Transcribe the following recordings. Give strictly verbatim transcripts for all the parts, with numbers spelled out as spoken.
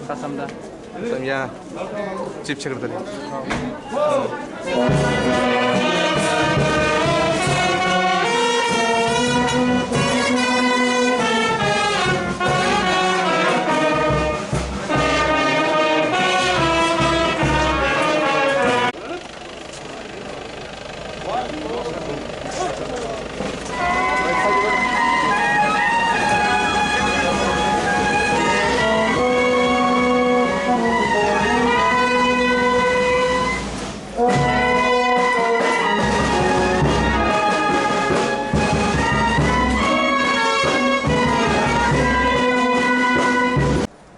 Kasam da. Samya. Chief Secretary.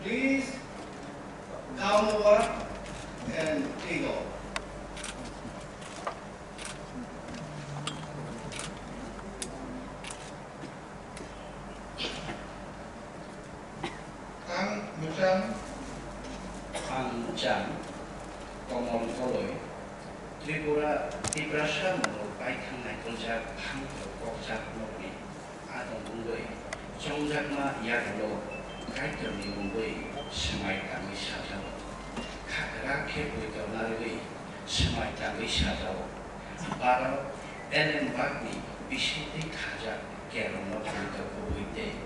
Please come over and take off. Ang Muchang. Ang Muchang, Komol Koloi, Tripura, Tiprasa Munglo Baithang Naikoljak Hangto Kokjak Nokni adong wngwi chongjakma yagulo Kaitorni mungwi swmai tangwi sajao. Khagra khe poito narwgwi swmai tangwi sajao. Baro Eden bagni bisingtwi khajak kerongno poito kubui tei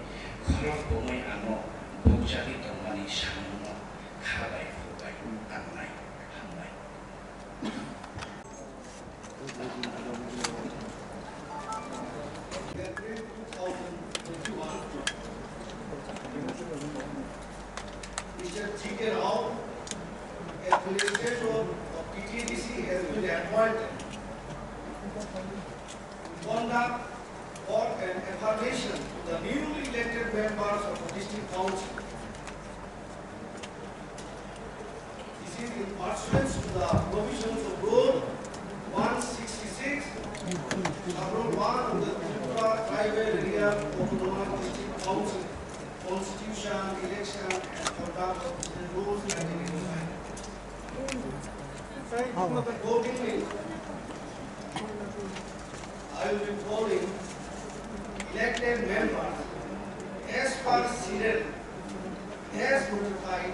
khorok bumui ano bukjagwi tongmani samungno kha bai khuk bai tangnai. Hambai. April two thousand twenty-one. Mister G K Rao, Administrator of T T D C, has been appointed to conduct for an affirmation to the newly elected members of the District Council. This is in pursuance to the provisions of Rule one sixty-six, Sub-Rule one of the Tripura Tribal Area Autonomous District Council Constitution, Election and Conduct of Business Rules nineteen eighty-five. Accordingly, I will be calling elected members as per serial, as notified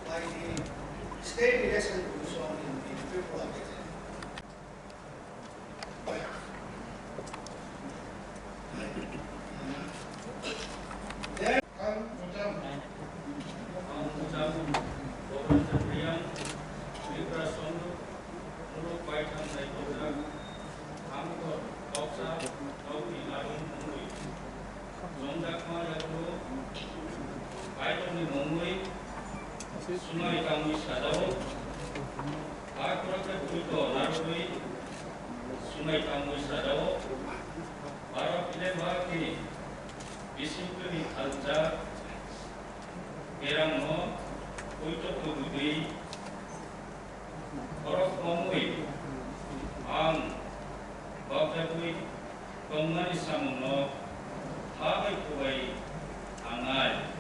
by the State Election Commission in the Tripura Gazette. Ang Muchang. Ang Muchang, Bobra Chapriang, Tripura Songdo, Muluk Baithang Naikoljak, Hamkor, Koksa, Nokni Adong Mungwi, Chongjakma Yagulo, Kaitorni Mungwi, Sumai Tangwi Sajao, Hakoro khe Buito Narwgwi, Sumai Tangwi Sajao, Baro Pile Bhakini, Bisingtwini Thalsa, Kerangno, Buito Kubui, Borok omwi ang bokjagwi tongmani samungno kha bai khuk bai tangnai.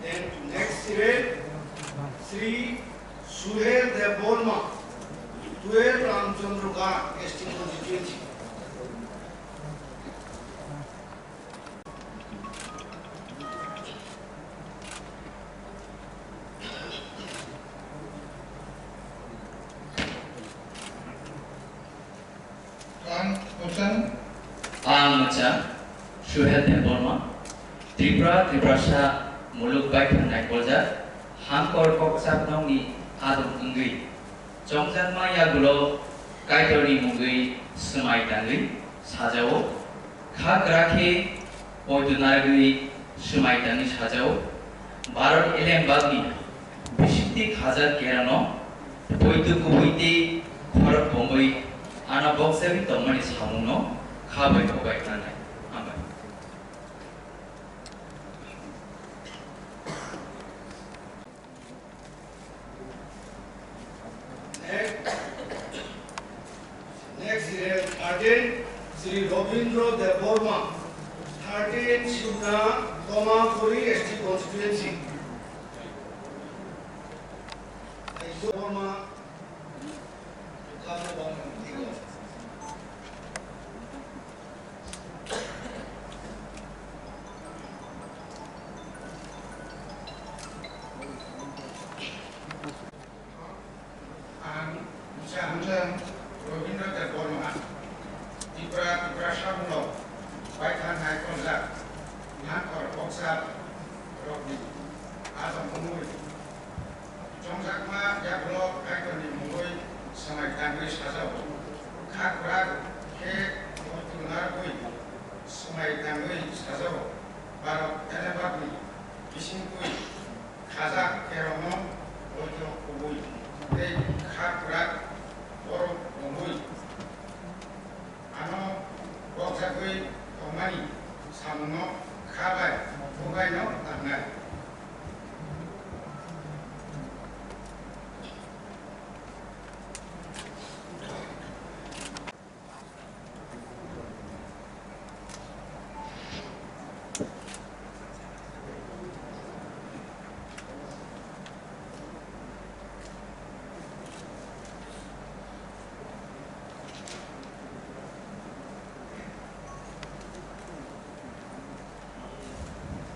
Then next event, Shri Suhel Debbarma, twelve Ramchandra Ghat, S T constituency. Ang Muchang. Ang Muchang, Suhel Debbarma, Tripura, Tiprasa, Muluk Baithang Naikoljak, Hamkor Kokjak Nokni adong wngwi, Chongjakma yagulo Kaitorni mungwi swmai tangwi sajao, kha kwrak khe poito narwgwi swmai tangwi sajao, Bharat elembakni bisingtwi khajak kerano poito kubui tei khorok bomwi ano bokjagwi tongmani samungno kha bai kobai tanai. Hambai. Next, next is thirteen, Shri Robindra Debbarma, thirteen Simna, Tomakuri S T constituency. Debbarma, Ang Musa Hamjang Robindra Debbarma, Tripura, Tiprasa mungno baithang naikolnai Nangkor Boksap rokni Adam wngwi chongjakma yagulo Kaitorni mungwi swmai tangwi sajao. Kha kwrak khe poito narwgwi swmai tangwi sajao. Bharat elembakni bisingtwi khajak kerongno poito kubui tei kha kwrak borok wngwi ano bokjagwi tongmani samungno kha bai bubaino tangnai.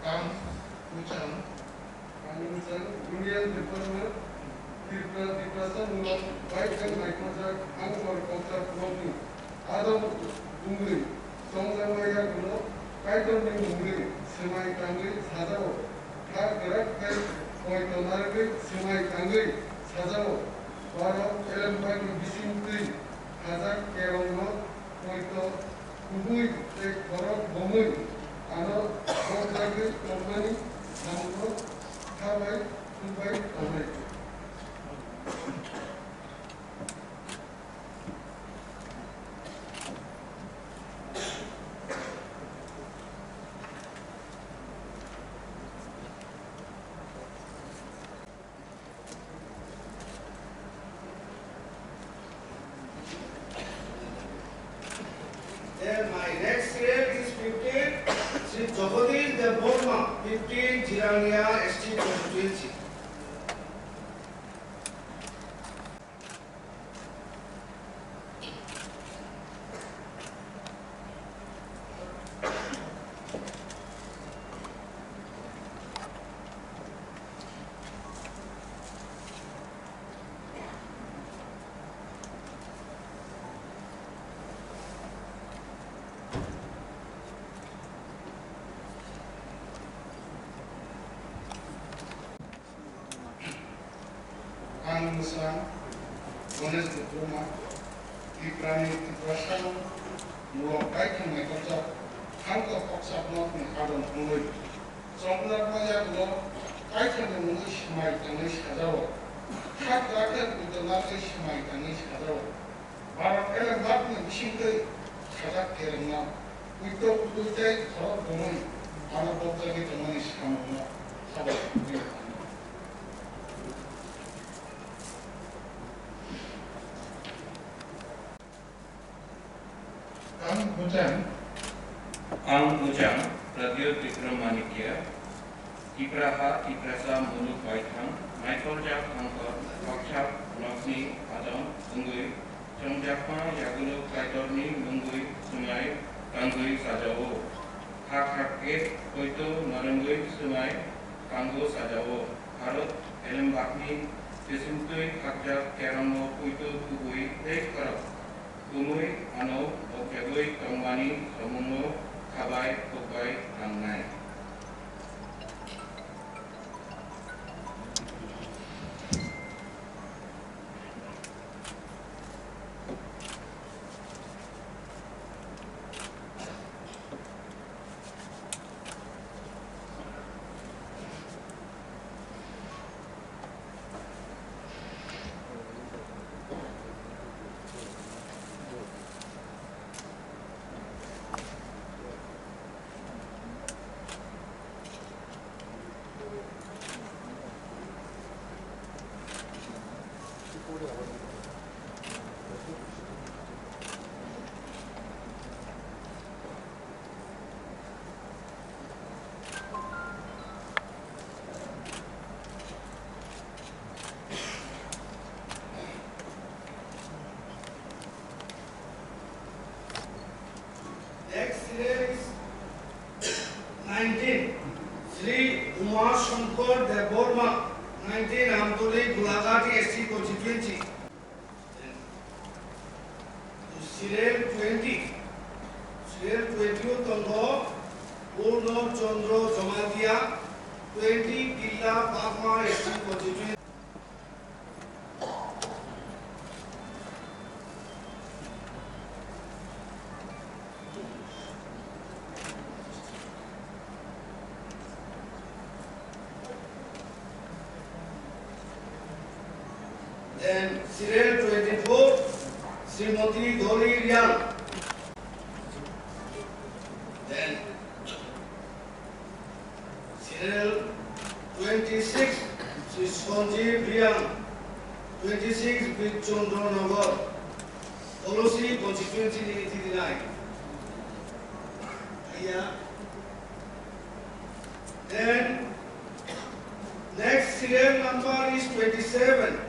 Ang Muchang. Ang Muchang, Union Department, Tripura, Tiprasa mungno baithang naikolnai Angkor Koksa Blockni Adam wngwi chongjakma yagulo Kaitorni mungwi swmai tangwi sajao. Kha kwrak khe poito narwgwi swmai tangwi sajao. Bharat elembakni bisingtwi khajak kerongno poito kubui tei khorok bomwi ano bokjagwi tongmani samungno kha bai thum bai tangnai. Then my next serial is fifteen, Shri Jagadish Dev Burma, fifteen, Jirania S T constituency. Ang Mwsang Ganesh Debbarma, Tiprani Tiprasa mungno baithang naikolnai Angkor Koksa Blockni Adam wngwi chongjakma yagulo Kaitorni mungwi swmai tangwi sajao. Kha kwrak khe poito narwgwi swmai tangwi sajao. Bharat elembakni bisingtwi khajak kerongno poito kubui tei khorok bomwi ano bokjagwi tongmani samungno kha bai kubui tangnai. Ang Bujang. Ang Bujang, Pradyot Bikram Manikya, Tipraha, Tiprasa muluk baithang, naikolnai Angkor Koksa Blockni Adam wngwi chongjakma yagulo Kaitorni mungwi swmai tangwi sajao. Kha kwrak khe poito narwgwi swmai tangwi sajao. Bharat elembakni bisingtwi khajak kerongno poito kubui tei khorok bomwi ano bokjagwi tongmani samungno kha bai kokbai tangnai. Next serial is nineteen, Sri Uma Shankar Debbarma, nineteen Amtoli, Gulagati S T constituency. Serial twenty, serial twenty o tongo Purno Chandra Jamatia, twenty Killa Bagma S T constituency. Then serial twenty-four, Srimati Dolly Riang. Then serial twenty-six, Sri Sanjeev Riang, twenty-six Birchandra Nagar, Tulsi constituency ni eighty-nine. Iya. Then next serial number is twenty-seven,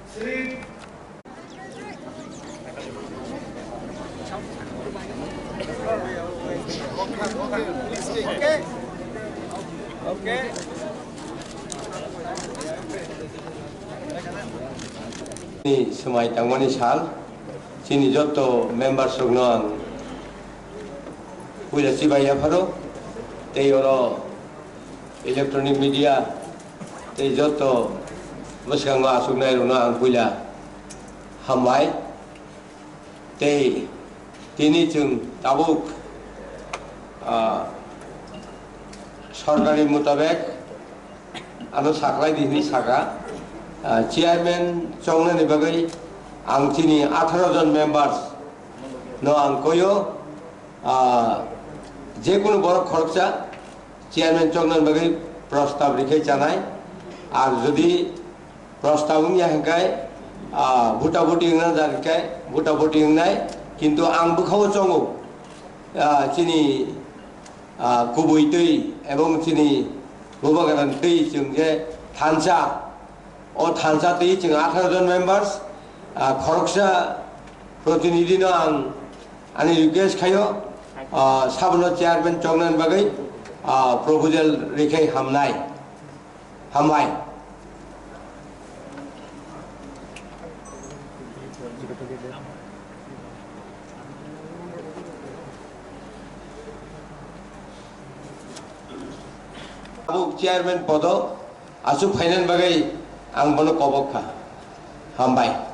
Sri Ni swmai tangmani sal, chini jotto members rokno ang puila chibai yapharo, tei oro electronic media tei jotto bwskango achuknai rokno ang puila hambai. Tei tini chwng tabuk, ah, sorkari mutabek ano saklai di hinwi saka, ah, chairman chongnani bagwi ang chini atharo jon members no ang koyo, ah, jekunu borok khoroksa chairman chongnani bagwi prostab rikhe chanai. Ar jodi prostab wngya hwnkhe, ah, buta buti wngna jar hwnkhe buta buti wngnai, kintu ang bwkhao chongo, ah, chini, ah, kubui twi ebong chini bubagra twi chwng je thansa, o thansa twi chwng atharo jon members, ah, khoroksa protinidhi no ang ani request khaio, ah, sabono chairman chongnani bagwi, ah, proposal rikhe hamnai. Hambai. Tabuk chairman podo achuk phainani bagwi ang bono kobok kha. Hambai.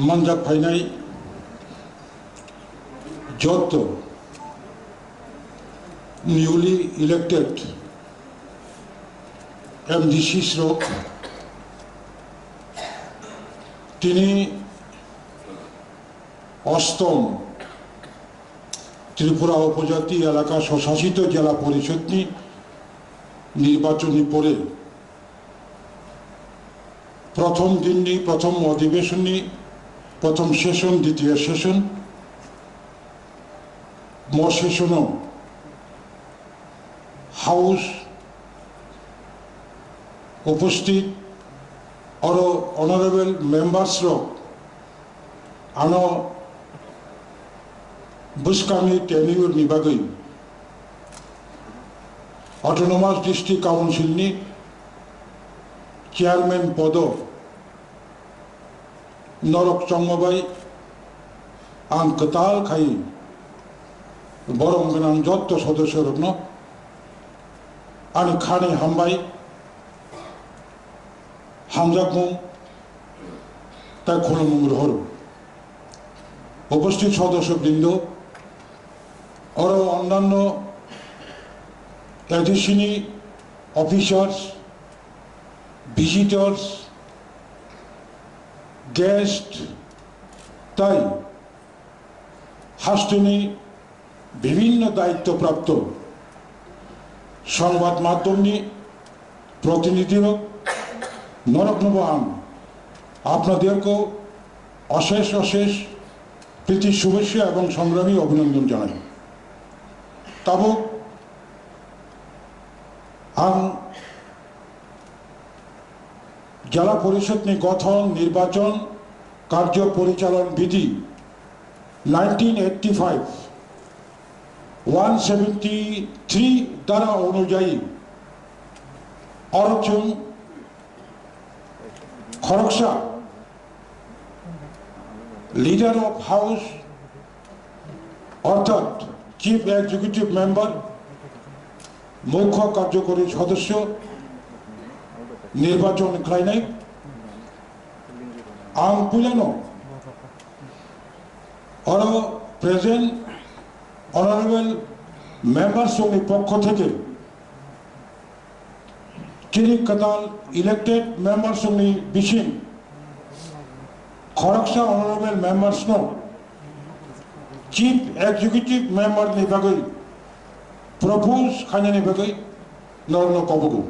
Manjak phainai jotto newly elected M D Cs rok, tini ostom Tripura Upojati Elaka Swsasito Jela Porishod ni nirbachon ni pore prothom din ni, prothom odhibeshon ni Prothom session, ditiyo session, mo session o House uposthit oro honorable members rok ano bwskangni tenure ni bagwi Autonomous District Council ni chairman podo norok chongma bai ang kwtal khai borom gwnang jotto sodosyo rokno ani khani hambai, hamjakmung tai khulumung rohoro. Uposthit sodosyo brindo, oro onnanno A D C ni officers, visitors, guest tai hasteni bibhinno daitto prapto songbad madhyomni protinidhirok noroknobo ang apnaderko osesh osesh priti shubhechha ebong songrami obhinondon janai. Tabuk ang Jela Porishod ni gothon, nirbachon, karjo porichalon bidhi nineteen eighty five, one seventy three dhara onujayi oro chwng khoroksa Leader of House orthat Chief Executive Member, Mukho Karjokori Sodosyo nirbachon khlainai. Ang puilano oro present honorable members rokni pokho theke chini kwtal elected members rokni bising khoroksa honorable members no Chief Executive Member ni bagwi propose khainani bagwi norokno kobogo.